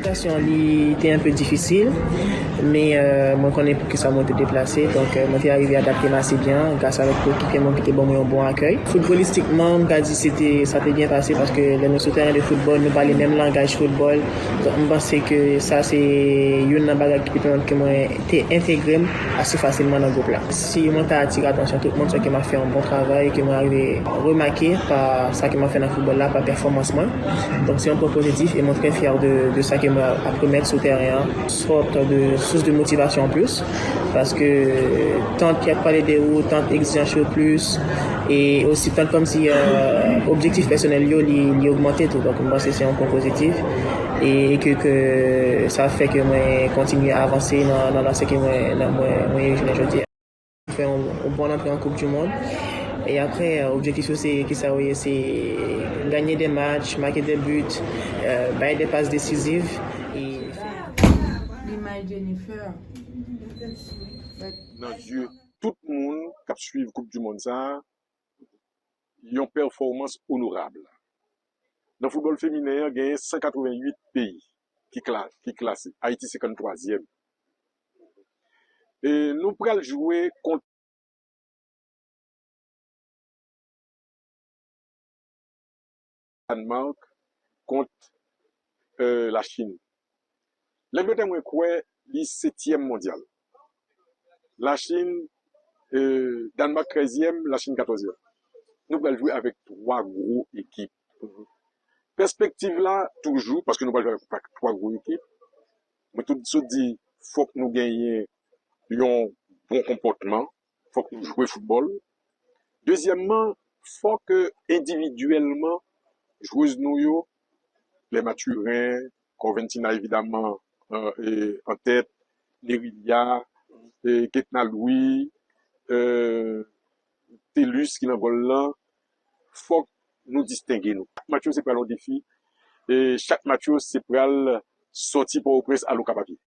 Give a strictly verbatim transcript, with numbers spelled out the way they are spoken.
Sitiyasyon li te enpe difisil, men euh, mwen konnen poukisa mwen te deplase, donk euh, mwen te arive adapte m ase byen gras avèk ekip mwen ki te ban mwen yon bon akèy. Foutbolistikman, m ka di se te, sa te byen pase paske lè nou sou tèren de foutbòl, nou pale menm langaj foutbòl. Donk, m panse ke sa se youn nan bagay ki te pèmèt ke mwen te entegre m ase fasilman nan gwoup la. Si mwen ta atire atansyon tout moun, se ke m ap fè yon bon travay e ke mwen arive remake pa sa ke m ap fè nan foutbòl la, pa pèfòmans mwen. Donk, se yon pwen pozitif e mwen trè fyè de, de sa ke mwen ap remèt sou tèren an. Sòt de sous de motivasyon an plis, paske tan y ap pale de ou, tan egzijans yo plis, e osi tan kòmsi euh, objektif pèsonèl yo, li, li ogmante tou. Donk, m panse se yon pwen pozitif e, e ke, ke sa fè ke mwen kontinye avanse nan, nan lanse ke mwen, nan mwen, mwen ye jounen jodi a. Fè yon, yon bon antre an Koup di Mond. E apre, euh, objektif yo se, kisa yo ye, se gagner des matchs, marquer des buts, euh, bay des passes décisives. E fè. Be my Jennifer. But Nan zye tout moun k ap swiv Koup di Mond sa a, yon pèfòmans onorab. Nan foutbòl feminen an, genyen san katreventuit peyi ki, kla, ki klase. Ayiti senkanntwazyèm. E nou pral jwe kont Dànmak, kont euh, Lachin. Langletè, mwen kwè, li setyèm mondyal. Lachin, euh, Dànmak trèzyèm, Lachin katòzyèm. Nou pral jwe avèk twa gwo ekip. Pèspektiv la, toujou, paske nou pral jwe avèk twa gwo ekip, mwen tou sot di, fòk nou genyen yon bon konpòtman, fòk nou jwe foutbòl. Dezyèmman, fòk endividyèlman, jwez nou yo, Claire Mathurin, Corventina evidaman, euh, e, an tèt, Nerilia, e, Ketna Louis, euh, Thelus ki nan gòl lan, fòk nou distenge nou. Chak match yo se pral yon defi, e chak match yo se pral sòti Pòtoprens al Okap a pye.